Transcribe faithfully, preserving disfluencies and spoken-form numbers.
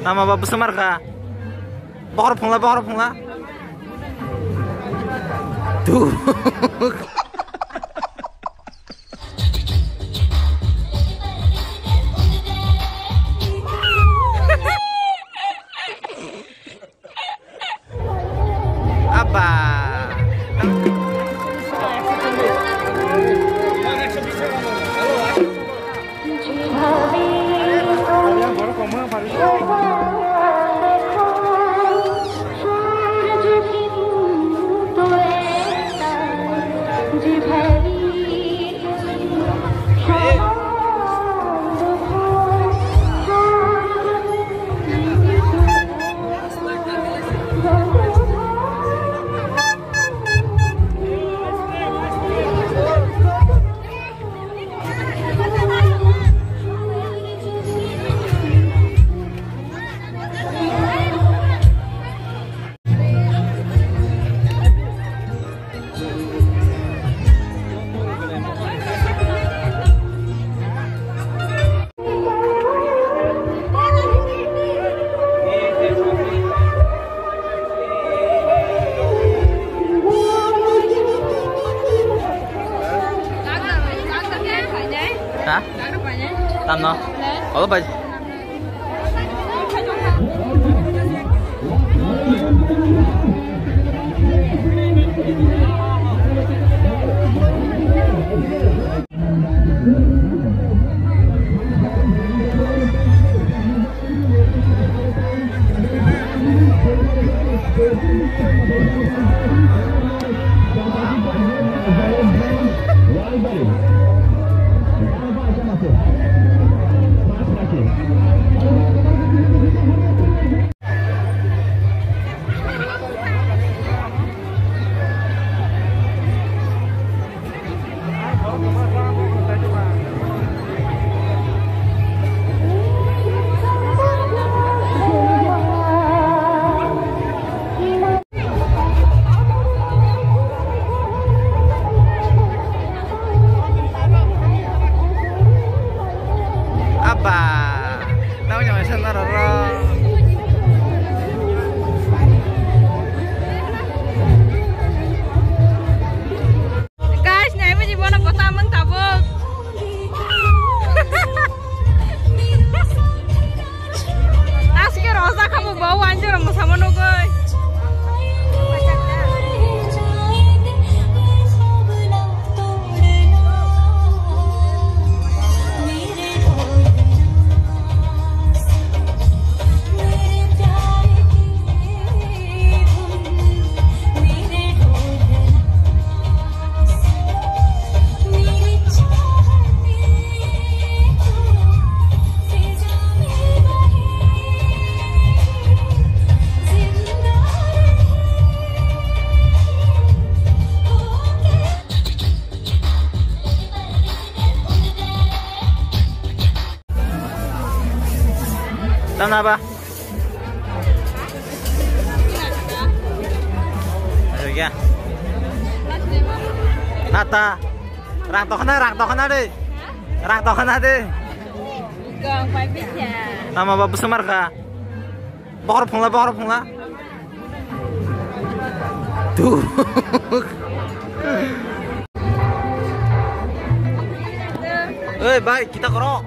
Tama ba bwswk mar kha? Bokhorok phungla, bokhorok phungla. Tu. Abba. Ha? Tamno? Olo bai. Abba, tamo nyamai sana roro. Guys, nai buji bono bota mang tabuk. Aske roja khamu bau anjoro musamo nugui. Tama ba? Ayo ya. Nata. Rang tokna, rang tokna de. Rang tokna de. Tama ba bwswk mar kha? Bokhorok phungla, bokhorok phungla. Tu. Oi, bai, kita koro.